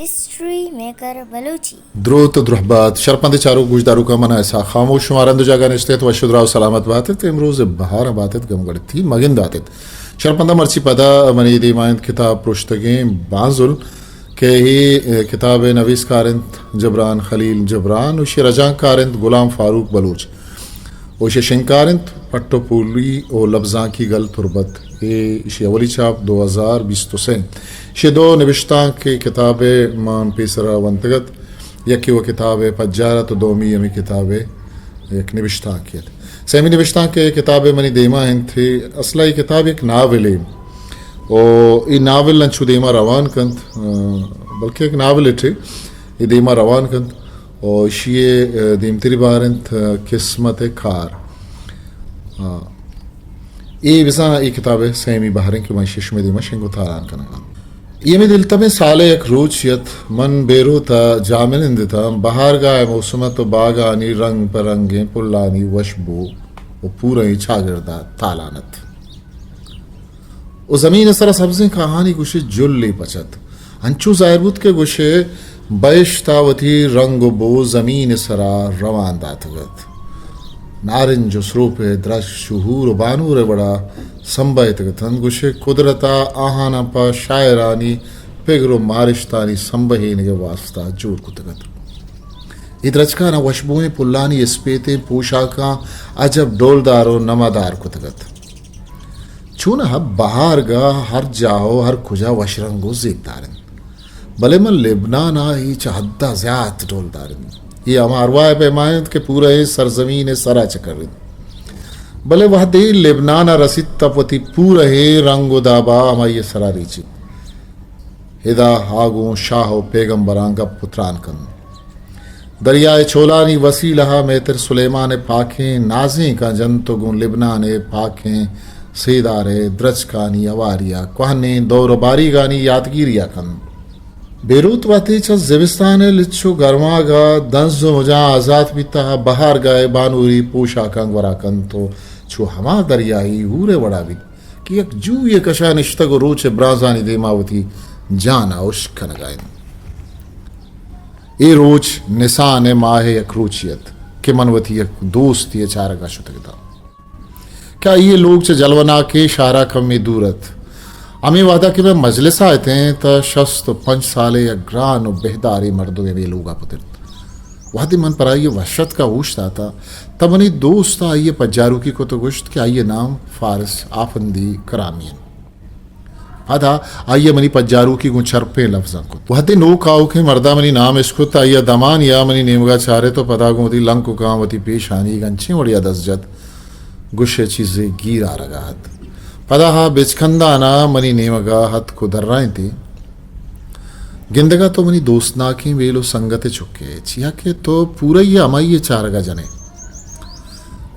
ہسٹری میکر بلوچی۔ دروت و درہبات، شرپندیں چاروک گوشداروکاں، من اسحاق خاموش، شما رند و جاگہ نشتگ ات، وش و دراہ و سلامت بات ات، امروز بہار بات ات، گم گڑتی مگند دات ات۔ شرپنداں، مرچی پدا منی دیما انت کتاب پرشتگیں بانزل کہ اے کتاب ء نویسکار انت جبران خلیل جبران و شی رجانکار انت غلام فاروق بلوچ۔ و ایشی شنگکار انت پٹ و پولی و لبزانکی گل تربت۔ اے ایشی اولی چاپ دو ہزار بیست و سئے۔ ایشی دو نبشتانک کتاب ء مان پیسرا ونتگ ات۔ یکے و کتاب ء پجار ات و دومی ہمے کتاب ء یک نبشتانکے ات۔ سیمی نبشتانک ء کتاب ء منی دیما انت۔ اصلا اے کتاب یک ناولے و اے ناول انچو دیما روان کنت، آ، بلکہ یک ناول اٹے اے دیما روان کنت۔ و ایشی ء دیمتری بہر انت قسمت ء کار۔ آ، اے بزاں اے کتاب ء سیمی بہر انت کہ من ایشی شمئے دیما شنگ و تالان کنگ ء آں۔ اے ہمے دلتپیں سال ء یک روچے ات، من بیروت ء جاہ منند اتاں، بہارگاہ ء موسم ات و باگانی رنگ پہ رنگیں پلانی وشبو و پورئیں چاگرد ء تالان ات۔ و زمین ء سرا سبزیں کاہانی گوشے جلے پچ ات۔ انچو ظاہر بوت کہ گوشے بہشت ء وتی رنگ و بو زمین ء سرا روان داتگ ات۔ نارنج و سروپ ء درچک شہور و بانور ء وڑا سمبہتگ اتنت۔ گوشے قدرت ء آہاناں پہ شاعرانی پگر و مارشتانی سمبہینگ ء واستا جوڑ کتگ ات۔ اے درچکاناں وشبوئیں پلانی اسپیتیں پوشاکاں عجب ڈولدار و نمادار کتگ ات۔ چوناہا بہارگاہ ہر جاہ و ہر کجا وش رنگ و زیبدار انت، بلے ماں لبنان ء اے چہ حد ء زیات ڈولدار انت۔ اے ہما ارواہ ء پیما انت کہ پورئیں سرزمین ء سرا چکر انت، بلے وہدے لبنان ء رسیت تہ وتی پورئیں رنگ و دابا ہمائی ء سرا ریچیت۔ ادا آ گوں شاہ و پیگمبراں گپ و تران کنت۔ دریائے چولانی وسیلہ ء مہتر سلیمان ء پاکیں نازینکاں جنت و گوں لبنان ء پاکیں سیدار ء درچکانی ہواری ء کوہنیں دور و باریگانی یاتگیری ء کنت۔ بیروت وہدے چہ زمستان ء لچ و گرماگ ء دنز و مجاں آزات بیتہ، بہارگاہ ء بانوری پوشاکاں گورا کنت و چو ہما دریائی ہور ء وڑا بیت کہ یک جوئے کشا نشتگ و روچ ء برانزانی دیما وتی جان ء ہشک کنگا انت۔ اے روچ نسان ء ماہ ء یک روچے ات کہ من وتی یک دوستے ء چارگا شتگ اتاں کہ آئی ء لوگ چہ جلوناکیں شہرا کمے دور ات۔ ہمے وہدا کہ من مجلسا اتیں تہ شست و پنچ سالیں یک گران و بہداریں مردمے ہمے لوگا پترت۔ وہدے من پر آئی ء وش اتکا ہوش داتا تہ منی دوست ء آئی ء پجاروکی کت و گوشت کہ آئی ء نام فارس آپندی کرامی انت۔ پدا آئی ء منی پجاروکی گوں چرپیں لفظاں کت۔ وہدے نوک آؤکیں مردا منی نام اشکت، آئی ء دمانیا منی نیمگا چارت و پدا گوں وتی لنککاں وتی پیشانیگ انچیں وڑیا دست جت، گوشئے چیزے گیر آرگا ات۔ پدا آ بچکندانا منی نیمگا اتک و درائینتی، گندگا تو منی دوستناکیں بیل و سنگت چکے، چیا کہ تو پورئی ء ہمائی ء چارگا جنئے۔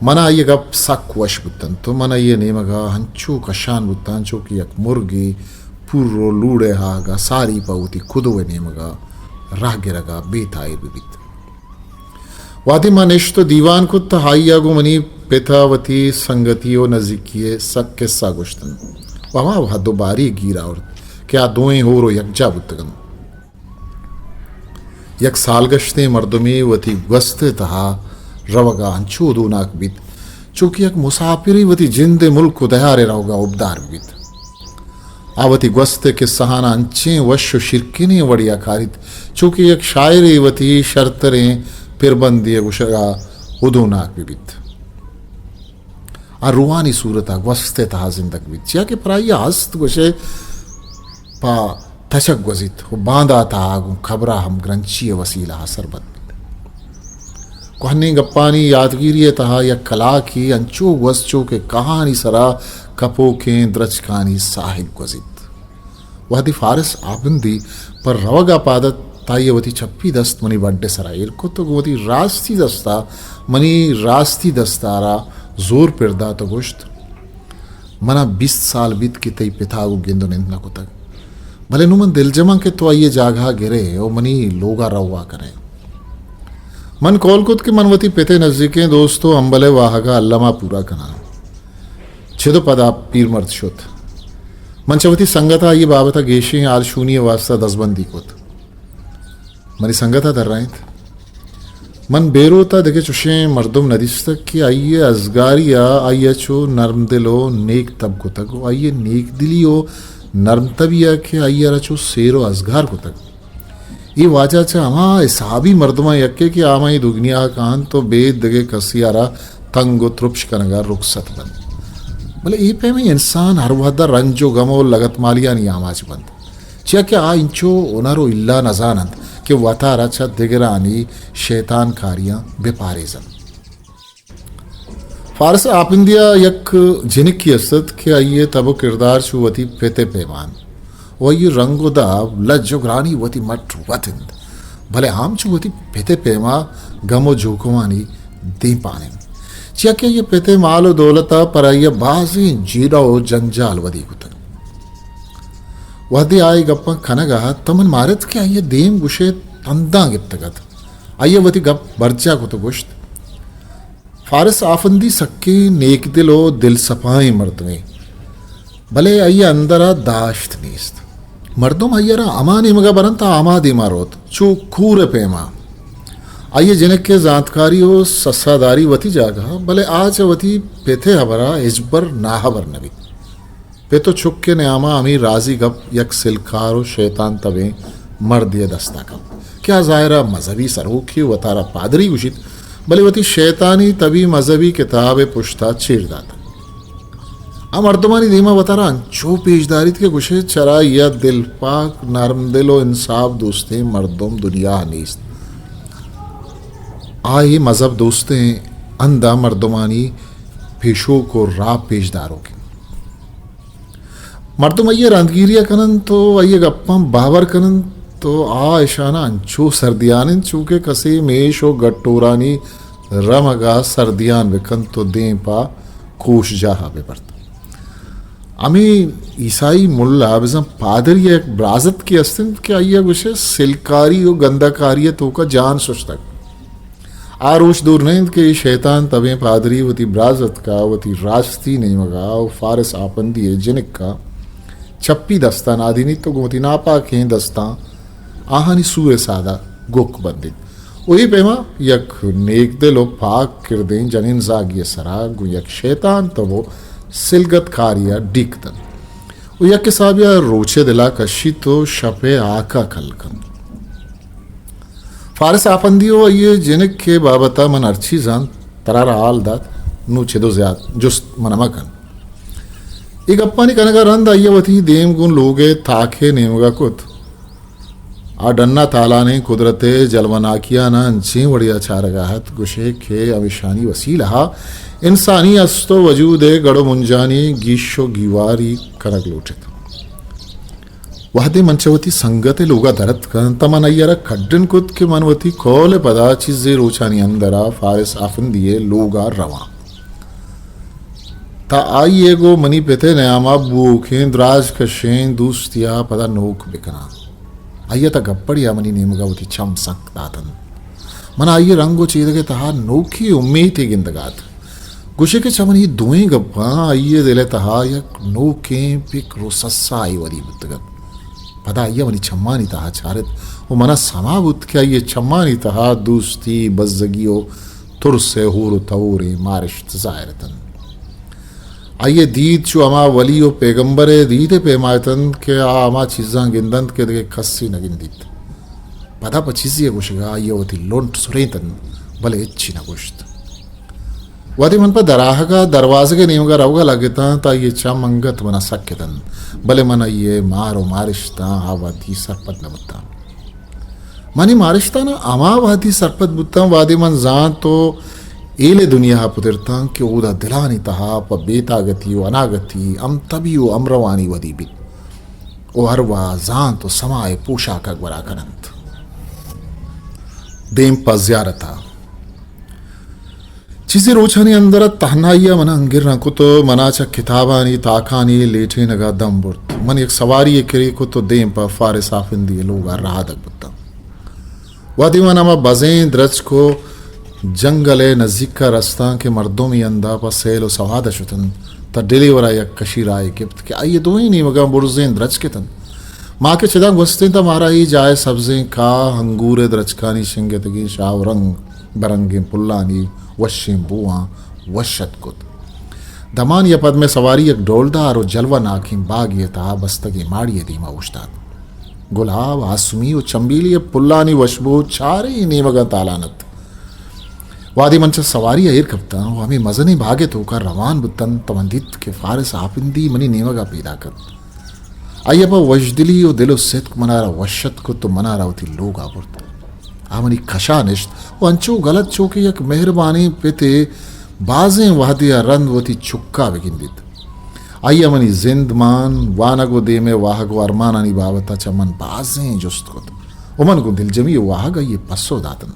من ء آئی ء گپ سک وش بوت انت و من آئی ء نیمگ ء انچو کشان بوتاں چو کہ یک مرگے پور و لوڑ ء ہاگ ء ساری پہ وتی کدو ء نیمگ ء راہ گرگ ء بے تاہیر بہ بیت۔ وہدے من نشت و دیوان کت تہ آئی ء گوں منی پت ء وتی سنگتی و نزیکی ء سک کسہ گوشت انت و ہما حد و باری گیر آورت کہ آ دوئیں ہور و یکجاہ بوتگ انت۔ یک سالگشتیں مردمے وتی گوست ء تہا روگ ء انچو ہدوناک بیت، چو کہ یک مساپرے وتی جند ء ملک و دیار ء روگ ء ہبدار بیت۔ آ وتی گوست ء کسہاناں انچیں وش و شیرکنیں وڑیا کاریت، چو کہ یک شاعرے وتی شرتریں پربندے ء گوشگ ء ہدوناک بہ بیت۔ آ روحانی صورت ء گوست ء تہا زندگ بیت، چیا کہ پرائی ء ہست گوشئے پہ تچک گوزیت و باندات ء گوں کبر ء ہمگرنچی ء وسیلہ ء سربد بیت۔ کوہنیں گپانی یاتگیری ء تہا یک کلاکے انچو گوست چو کہ کہانی سرا کپوکیں درچکانی ساہگ گوزیت۔ وہدے فارس آپندی پر روگ ء پاد ات، تہ آئی ء وتی چپی دست منی بڈ ء سرا ایر کت و گوں وتی راستی دست ء منی راستی دست ء را زور پر دات و گوشت، من ء بیست سال بیت کہ تئی پت ء گوں گند و نند نہ کتگ، بلے نوں من دلجم آں کہ تو آئی ء جاگہ ء گرئے و منی لوگ ء روا کنئے۔ من کول کت کہ من وتی پت ء نزیکیں دوست و ہمبل ء واہگ ء الم ء پورا کناں۔ چد ء پدا پیرمرد شت۔ من چہ وتی سنگت ء آئی ء بابت ء گیشیں ہالشونی ء واستہ دزبندی کت۔ منی سنگت ءَ درائینت۔ من بیروت ءَ دگہ چشیں مردم نہ دیستگ کہ آئی ءِ ازگاری ءَ آئی ءَ چو نرم دل ءُ نیک تب کتگ ءُ آئی ءِ نیک دلی ءُ نرم تبی ءَ کہ آئی ءَ را چو سیر ءُ ازگار کتگ۔ اے واجہ چہ ہما حسابی مردماں یکے کہ آ مئے دگنیا ءَ کاینت ءُ بے دگہ کسی ءَ را تنگ ءُ ترپش کنگ ءَ رخصت بنت۔ بلے اے پیمیں انسان ہر وہد ءَ رنج ءُ غم ءُ لگتمالیانی آماچ بنت۔ چیا کہ آ انچو ہنر ءُ الا نہ زان انت کہ وتارا چہ دگرانی شیطان کاریاں بہ پاریز انت۔ فارس آپندی ءَ یک جنکے است ات کہ آئی ءِ تب ءُ کردار چو وتی پت ءِ پیما انت ءُ آئی ءِ رنگ ءُ داب، لج ءُ گرانی وتی مٹ وت انت، بلے ہم چو وتی پت ءِ پیما گم ءُ جوکمانی دیمپان انت، چیا کہ آئی ءِ پت ءِ مال ءُ دولت ءَ پر آئی ءَ بازیں جیڑہ ءُ جنجال ودی کتگ۔ وہدے آ اے گپاں کنگ ءَ ات، تہ من مارت کہ آئی ءِ دیم گوشے تنداں گپتگ ات۔ آئی ءَ وتی گپ برجاہ کت ءُ گوشت، فارس آفندی سکیں نیکدل ءُ دلسپائیں مردمے، بلے آئی ءِ اندر ءَ داشت نیست۔ مردم آئی ءَ را ہما نیمگ ءَ برنت، آ ہما دیما روت، چو کور ءِ پیما۔ آئی ءِ جنک ءِ زانتکاری ءُ سساداری وتی جاگہ ءَ، بلے آ چہ وتی پت ءِ ہبر ءَ ہچبر ناہبر نہ بیت۔ پت ءُ چک ءِ نیاما ہمے رازی گپ یک سلکار ءُ شیطان تبیں مردے ءِ دستا کپت کہ آ ظاہرا مذہبی سروکے، وتارا پادری گوشیت، بلے وتی شیطانی تبی مذہبی کتاب ءِ پشتا چیر داتگ۔ آ مردمانی دیما وتارا انچو پیش داریت کہ گوشے چرا یا دلپاک، نرم دل ءُ انصاف دوستیں مردم دنیا ءَ نیست۔ آ اے مذہب دوستیں ہندا مردمانی پیشوک ءُ راہ پیش داروک انت۔ مردم آئی ءِ رندگیری ءَ کن انت ءُ آئی ءِ گپاں باور کن انت ءُ آ اشانا انچو سردیان انت، چو کہ کسے میش ءُ گٹورانی رمگ ءَ سردیان بہ کنت ءُ دیم پہ کوش جاہ ءَ بہ برت۔ ہمے عیسائی ملا، بزاں پادری ءِ یک برازتکے است انت کہ آئی ءَ گوشے سلکاری ءُ گندکاری ءِ توکا جان ششتگ۔ آ روچ دور نہ انت کہ اے شیطان تبیں پادری وتی برازتک ءَ وتی راستی نیمگ ءَ ءُ فارس آپندی ءِ جنک ءَ چپی دست ءَ نادینیت ءُ گوں وتی ناپاکیں دستاں آہانی سور ءِ ساد ءَ گک بندیت ءُ اے پیما یک نیکدل ءُ پاک کردیں جنین زاگی ءِ سرا گوں یک شیطان تب ءُ سلگت کاری ءَ ڈیک دنت ءُ یک حسابے ءَ روچ ءِ دل ءَ کشیت ءُ شپ ءِ ہاک ءَ کل کنت۔ فارس آپندی ءُ آئی ءِ جنک ءِ بابت ءَ من ہرچی زانت، ترا را حال دات، نوں چد ءُ زیات جست من ءَ مہ کن۔ اے گپانی کنگ ءَ رند آئی ءَ وتی دیم گوں لوگ ءِ تاک ءِ نیمگ ءَ کت۔ آ ڈن ءَ تالانیں قدرت ءِ جلوناکیان ءَ انچیں وڑے ءَ چارگ ءَ ات، گوشے کہ ہمیشانی وسیلہ ءَ انسانی است ءُ وجود ءِ گڑ ءُ منجانی گیش ءُ گیواری کنگ لوٹت۔ وہدے من چہ وتی سنگت ءِ لوگ ءَ در اتکاں، تہ من آئی ءَ را کڈن کت کہ من وتی کول ءِ پدا چیزے روچانی اندر ءَ فارس آفندی ءِ لوگ ءَ رواں، تہ آئی ءِ گوں منی پت ءِ نیام ءَ بوکیں دراج کشیں دوستی ءَ پدا نوک بکناں۔ آئی ءَ تہ گپڑے ءَ منی نیمگ ءَ وتی چم سک داتنت۔ من آئی ءِ رنگ ءُ چیدگ ءِ تہا نوکیں امیتے گندگ ءَ ات۔ گوشے کہ چہ منی دوئیں گپاں آئی ءِ دل ءِ تہا یک نوکیں پکر ءُ سسائے ودی بوتگ ات۔ پدا آئی ءَ منی چمانی تہا چارت ءُ من ءَ سما بوت کہ آئی ءِ چمانی تہا دوستی، بزگی ءُ ترس ءِ ہور ءُ تئوریں مارشت ظاہر اتنت۔ آئی ءِ دید چو ہما ولی ءُ پیگمبر ءِ دید ءِ پیما اتنت کہ آ ہما چیزاں گندنت کہ دگہ کسے نہ گندیت۔ پدا پہ چیزے ءِ گوشگ ءَ آئی ءَ وتی لنٹ سرینتنت، بلے ہچی نہ گوشت۔ وہدے من پہ دراہگ ءَ دروازگ ءِ نیمگ ءَ روگ ءَ لگتاں، تہ آئی ءِ چم انگت من ءَ سک اتنت، بلے من آئی ءِ مار ءُ مارشتاں آ وہدی سرپد نہ بوتاں۔ من اے مارشتان ءَ ہما وہدی سرپد بوتاں، وہدے من زانت ءُ ایل ءِ دنیا ءَ پترتاں کہ اودا دلانی تہا پہ بے تاگتی ءُ اناگتی، ہمتبی ءُ ہمروانی ودی بیت ءُ ہر وہد زانت ءُ سما ءِ پوشاک ءَ گورا کننت۔ دیم پہ زیارت ءَ۔ چیزے روچانی اندر ءَ تہنائی ءَ من ءَ انگراں کت ءُ من ءَ چہ کتابانی تاکانی لیٹینگ ءَ دم برت۔ من یک سواری یے کرّ کت ءُ دیم پہ فارس آفندی ءِ لوگ ءَ رہادگ بوتاں۔ وہدے من ہما بزیں درچک ءُ جنگل ءِ نزیک ءَ رستاں کہ مردم اے ہند ءَ پہ سیل ءُ سواد ءَ شتنت، تہ ڈیلیور ءَ یک کشی راہے گپت کہ آئی ءِ دوئیں نیمگاں برزیں درچک اتنت۔ ما کہ چداں گوستیں تہ مارا اے جاہ ءِ سبزیں کاہ، انگور ءِ درچکانی شنگتگیں شاہ ءُ رنگ برنگیں پلانی وشیں بوآں وش اتک کت۔ دمانے ءَ پد مئے سواری یک ڈولدار ءُ جلوہ ناکیں باگے ءِ تہا بستگیں ماڑی ءِ دیما اوشتات۔ گلاب، آسمی ءُ چمبیلی ءِ پلانی وشبو چاریں نیمگاں تالان ات۔ وہدے من چہ سواری ءَ ایر کپتاں ءُ ہمے مزنیں باگ ءِ توکا روان بوتاں تہ من دیت کہ فارس آپندی منی نیمگا پیداک ات۔ آئی ءَ پہ وشدلی ءُ دل ءُ ستک منارا وش اتک کت ءُ منارا وتی لوگا برت۔ آ منی کشا نشت ءُ انچو گل ات چو کہ یک مہربانیں پتے بازیں وہدے ءَ رند وتی چکا بگندیت۔ آئی ءَ منی زند مان، وانگ ءُ دیم ءِ واہگ ءُ ارمانانی بابت ءَ چہ من بازیں جست کت ءُ من گوں دلجمی ءُ واہگ آئی ءِ پسو داتنت۔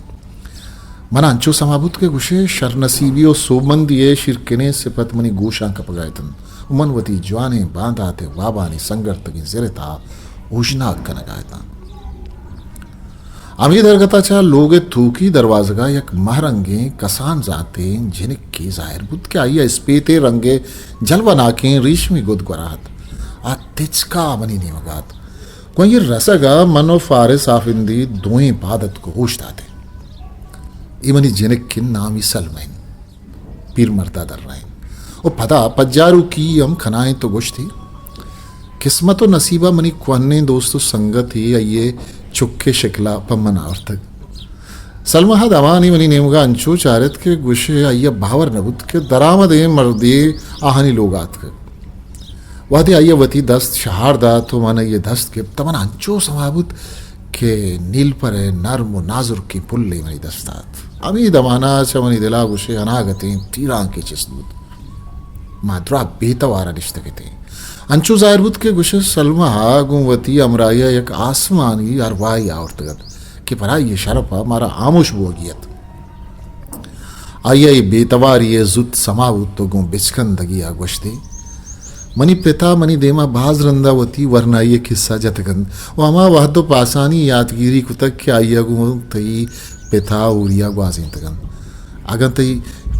من انچو سما بوت کہ گوشے شرنصیبی ءُ سوبمندی ءِ شیرکنیں سپت منی گوشاں کپگا اتنت ءُ من وتی جوانیں باندات ءِ وابانی سنگرتگیں زر ءِ تہا اوژناگ کنگا اتاں۔ ہمے درگت ءَ چہ لوگ ءِ توکی دروازگ ءَ یک مہرنگیں کسان زاتیں جنکے ظاہر بوت کہ آئی ءَ اسپیتیں رنگ ءِ جلوہ ناکیں ریشمی گد گورا ات۔ آ تچکا منی نیمگا ات۔ گوں آئی ءِ رسگ ءَ من ءُ فارس آفندی دوئیں پاد اتک ءُ اوشتاتیں۔ اے منی جنک انت، نامی سلمہ انت۔ پیرمرد ءَ درائینت ءُ پدا پجاروکی ہم کنائینت ءُ گوشتی، قسمت ءُ نصیب ءَ منی کوہنیں دوست ءُ سنگتے آئی ءِ چک ءِ شکل ءَ پہ من آورتگ۔ سلمہ ءَ دمانے منی نیمگ ءَ انچو چارت کہ گوشے آئی ءَ باور نہ بوت کہ درآمدیں مردے آہانی لوگ ءَ اتکگ۔ وہدے آئی ءَ وتی دست شہار دات ءُ من آئی ءِ دست گپت تہ من انچو سما بوت کہ نیلپر ءِ نرم ءُ نازرکیں پلے منی دست ءَ ات۔ ہمے دمان ءَ چہ منی دل ءَ گوشے اناگتیں تیرانکے چست بوت۔ ما دراہ بے توار ءَ نشتگ اتیں۔ انچو ظاہر بوت کہ گوشے سلمہ ءَ گوں وتی ہمراہی ءَ یک آسمانی ارواہے آورتگ ات کہ پرائی ءِ شرپ ءَ مارا ہاموش بوگی ات۔ آئی ءَ اے بے تواری ءَ زوت سما بوت ءُ گوں بچکندگی ءَ گوشتی، منی پت ءَ منی دیم ءَ باز رند ءَ وتی ورنائی ءِ کسہ جتگ انت ءُ ہما وہد ءُ پاسانی یاتگیری کتگ کہ آئی ءَ گوں تئی پت ءَ ہوری ءَ گوازینتگ انت۔ اگاں تئی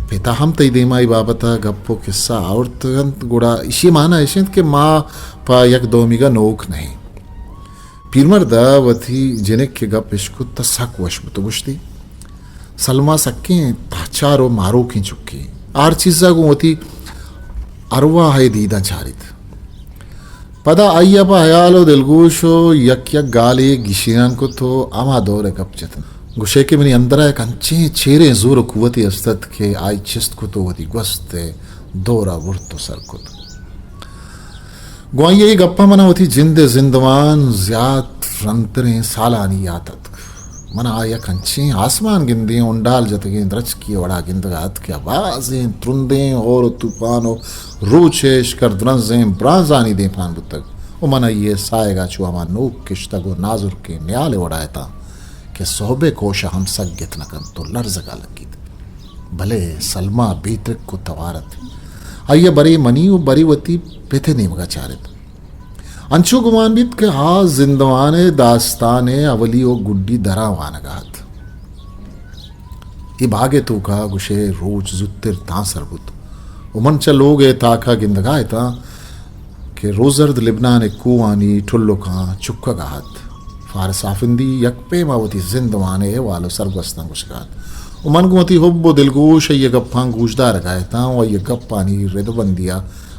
پت ءَ ہم تئی دیم ءَ اے بابت ءَ گپ ءُ کسہ آورتگ انت، گڑا ایشی ءِ مانا ایش انت کہ ما پہ یک دومیگ ءَ نوک نہ ایں۔ پیرمرد ءَ وتی جنک ءِ گپ اشکت تہ سک وش بوت ءُ گوشتی، سلمہ سکیں تہچار ءُ ماروکیں چکے، ہر چیز ءَ گوں وتی ارواہ ءِ دیداں چاریت۔ پدا آئی ءَ پہ ہیال ءُ دلگوش ءُ یک یک گالے گیشینان کت ءُ ہما دور ءِ گپ جت انت۔ گوشے کہ منی اندر ءَ یک انچیں چیریں زور ءُ قوتے است ات کہ آئی چست کت ءُ وتی گوست ءِ دور ءَ برت ءُ سر کت۔ گوں آئی ءِ اے گپاں من ءَ وتی جند ءِ زندمان زیات رندتریں سالانی یات اتک۔ من ءَ آ یک انچیں آسمان گندیں ہنڈال جتگیں درچکے ءِ وڑا گندگ ءَ ات کہ آ بازیں ترندیں ہور ءُ توپان ءُ روچ ءِ اشکر درنزیں برانزانی دیمپان بوتگ ءُ من آئی ءِ ساہگ ءَ چو ہما نوک کشتگ ءُ نازرکیں نیال ءِ وڑا اتاں کہ سہب ءِ کوش ءَ ہم سک گت نہ کنت ءُ لرزگ ءَ لگیت۔ بلے سلمہ بے ترک ءُ توار ات۔ آئی ءَ برے منی ءُ برے وتی پت ءِ نیمگ ءَ چارت۔ انچو گمان بیت کہ آ زندمان ءِ داستان ءِ اولی ءُ گڈی دراں وانگ ءَ ات۔ اے باگ ءِ توکا گوشے روچ زوتر تانسر بوت ءُ من چہ لوگ ءِ تاک ءَ گندگ ءَ اتاں کہ روزرد لبنان ءِ کوہانی ٹلکاں چکگ ءَ ات۔ فارس آفندی یک پیما وتی زندمان ءِ احوال ءُ سرگوستاں گوشگ ءَ ات ءُ من گوں وتی حب ءُ دلگوش آئی ءِ گپاں گوشدارگ ءَ اتاں ءُ آئی ءِ گپانی رد ءُ بندی ءَ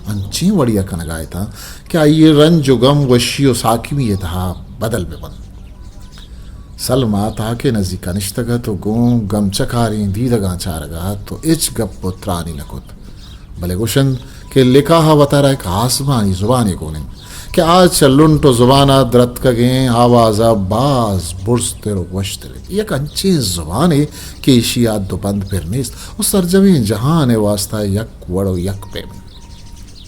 انچیں وڑے ءَ کنگ ءَ اتاں کہ آئی ءِ رنج ءُ گم وشی ءُ ساکمی ءِ تہا بدل بہ بنت۔ سلمہ تاک ءِ نزیک ءَ نشتگ ات ءُ گوں گمچکاریں دیدگاں چارگ ءَ ات ءُ ہچ گپ ءُ ترانے نہ کت۔ بلے گوشنت کہ لقاہ ءَ وتارا یک آسمانی زبانے گون انت کہ آ چہ لنٹ ءُ زبان ءَ درتکگیں آواز ءَ باز برزتر ءُ گوشتر انت۔ یک انچیں زبانے کہ ایشی ءَ حد ءُ بند پر نیست ءُ سرجمیں جہان ءِ واستا یک وڑ ءُ یک پیم انت۔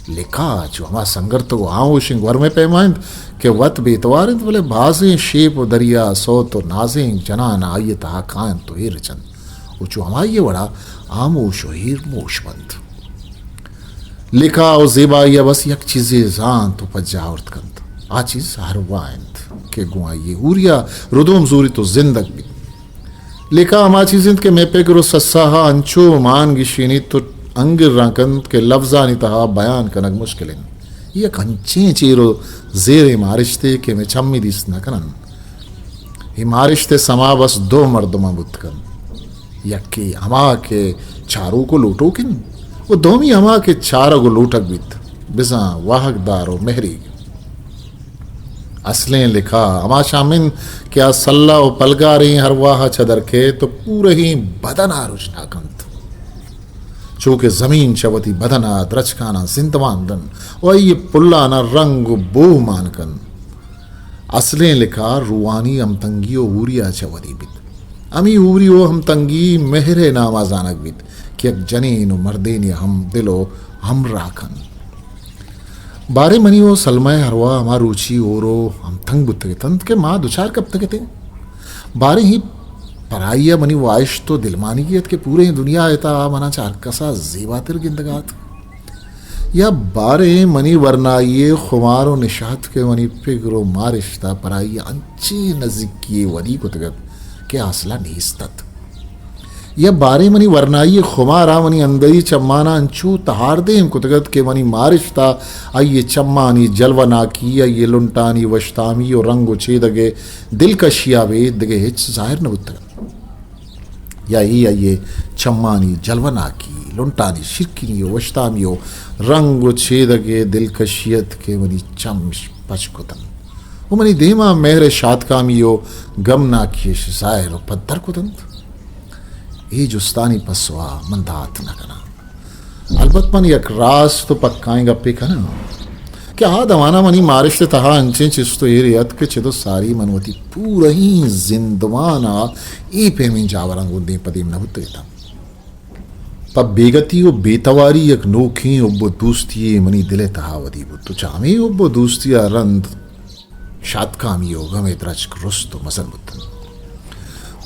لقاہ چو ہما سنگرتگ ءُ ہاموشیں گورمے پیما انت کہ وت بے توار انت، بلے بازیں شیپ ءُ دریا ءِ سوت ءُ نازینک جنان آئی ءِ تہا کاینت ءُ ایر جنت ءُ چو ہمائی ءِ وڑا ہاموش ءُ ایر موش بنت۔ لقاہ ءُ زیبائی ءَ بس یک چیزے زانت ءُ پجاہ آورت کنت۔ آ چیز ارواہ انت کہ گوں آئی ءِ ہوری ءَ ردوم زوریت ءُ زندگ بیت۔ لقاہ ہما چیز انت کہ مئے پگر ءُ سسا ءَ انچو مان گیشینیت ءُ انگراں کنت کہ لبزانی تہا بیان کنگ مشکل انت۔ یک انچیں چیر و زیریں مارشتے کہ مئے چمی دیست نہ کن انت۔ اے مارشت ء سما بس دو مردماں بوت کنت، یکے ہما کہ چاروک و لوٹوک انت و دومی ہما کہ چارگ و لوٹگ بیت، بزاں واہگدار و مہریگ۔ اصلیں لکا ہما شام انت کہ آ سلہ و پلگاریں ہرواہ ء چہ در کیت و پورہیں بدن ء رژنا کنت۔ چو کہ زمین چہ وتی بدن ء درچکاناں زندمان دنت و آئی ء پلاناں رنگ و بوہ مان کنت۔ اصلیں لکا روانی ہمتنگی و ہوری ء چہ ودی بیت۔ ہمے ہوری و ہمتنگی مہر ء نام ء زانگ بیت کہ یک جنین و مردینے ء ہمدل و ہمراہ کنت۔ باریں منی و سلمہ ء ارواہ ہما روچی ہور و ہمتنگ بوتگ اتنت کہ ما دچار کپتگ اتیں۔ باریں ہی پرائی ء منی واہشت و دلمانگی ات کہ پوریں دنیا ء تہا منا چہ ہرکس ء زیباتر گندگ ء ات۔ یا باریں منی ورنائی ء خمار و نشہ ات کہ منی پگر و مارشت ء پرائی ء انچیں نزیکی ء ودی کتگ ات کہ آسلہ نیست ات۔ یا باریں منی ورنائی ء خمار ء منی اندری چماناں انچو تہاردیم کتگ ات کہ منی مارشت ء آئی ء چمانی جلوہ ناکی، آئی ء لنٹانی وشتامی و رنگ و چیدگ ء دلکشی ء ابید دگہ ہچ ظاہر نہ بوتگ ات۔ یا اے آئی ء چمانی جلوہ ناکی، لنٹانی شیرکنی و وشتامی و رنگ و چیدگ ء دلکشی ات کہ منی چم اش پچ کتنت و منی دیما مہر ء شاتکامی و گمناکی اش ظاہر و پدر کتنت۔ اے جستانی پسوا من دات نہ کناں۔ البت من یک راست و پکائیں گپے کناں کہ آ دمانا منی مارشت ء تہا انچیں چست و ایرے ات کہ چد و ساری من وتی پورہیں زندمان ء اے پیمیں جاوراں گوں دیم پہ دیم نہ بوتگ اتاں۔ پہ بیگتی و بے تواری یک نوکیں حب و دوستی یے منی دل ء تہا ودی بوت و چہ ہمے حب و دوستی ء رند شاتکامی و گم ء درچک رست و مزن بوتنت۔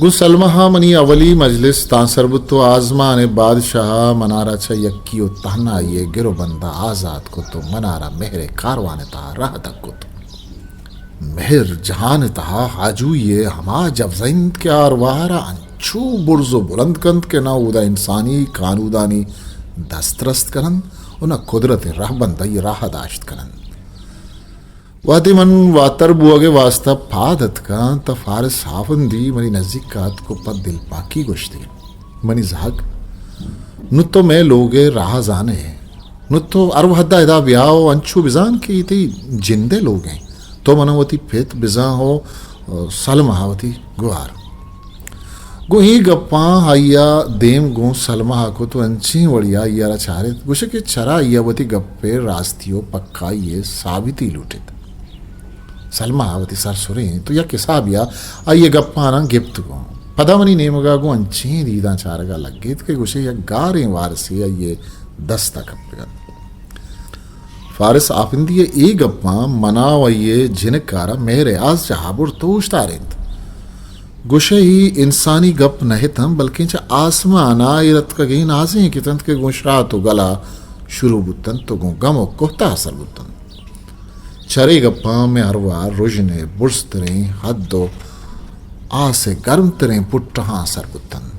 گوں سلمہ ء منی اولی مجلس تاں سر بوت و آزمان ء بادشاہ ء منارا چہ یکی و تہنائی ء گر و بند ء آزات کت و منارا مہر ء کاروان ء تہا راہ دگ کت۔ مہر جہان ء تہا آجوئی ء ہما جبزہ انت کہ آ ارواہ ء را انچو برز و بلند کنت کہ نہ اودا انسانی کانودانی دست رست کننت و نہ قدرت ء رہبند آئی ء راہ داشت کننت۔ وہدے من واتر بوہگ ء واستا پاد اتکاں، تہ فارس ہافندی منی نزیک ء اتک و پہ دلپاکی گوشتی، منی زہگ، نوں تو مئے لوگ ء راہ زان ئے۔ نوں تو ہر وہدا ادا بیا و انچو بزان کہ اے تئی جند ء لوگ انت۔ تو منا وتی پت بزان و سلمہ ء وتی گوار۔ گوں اے گپاں آئی ء دیم گوں سلمہ ء کت و انچیں وڑی ء آئی ء را چارت، گوشت کہ چرا آئی ء وتی گپ ء راستی و پکائی ء ثابتی لوٹت۔ سلمہ ء وتی سر سرینت و یک حسابے ء آئی ء گپاناں گپت گوں۔ پدا منی نیمگ ء گوں انچیں دیداں چارگ ء لگیت کہ گوشے یک گاریں وارسے آئی ء دست ء کپتگ ات۔ فارس آپندی ء اے گپاں منا و آئی ء جنک ء را مہر ء آس جاہ ء برت و اوشتارینت۔ گوشئے اے انسانی گپ نہ اتنت، بلکیں چہ آسمان ء ایر اتکگیں نازینک اتنت کہ گوں شات و گل ء شروع بوتنت و گوں گم و کوہتاہ سر بوتنت۔ چرے گپاں مئے ارواہ رژن ء برزتریں حد و آس ء گرمتریں پٹہاں سر بوتنت۔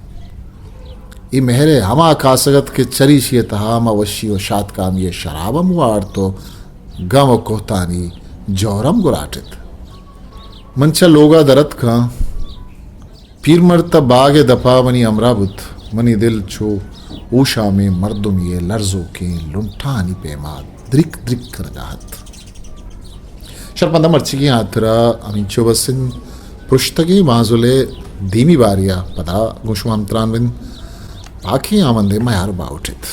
اے مہر ء ہما کاسگ ات کہ چریشی ء تہا ما وشی و شاتکامی ء شراب ہم وارت و گم و کوہتانی جور ہم گراٹت۔ من چہ لوگ ء در اتکاں۔ پیرمرد تہ باگ ء دپ ء منی ہمراہ بوت۔ منی دل چو اوشامیں مردمے ء لرزوکیں لنٹانی پیما درک درک کنگ ء ات۔ شرپنداں مرچیگیں ہاترا ہمینچو بس انت۔ پرشتگیں بانزل ء دیمی باری ء پدا گوں شما ہمتران بنت۔ پاکیں آمندے میار باہوٹ ات۔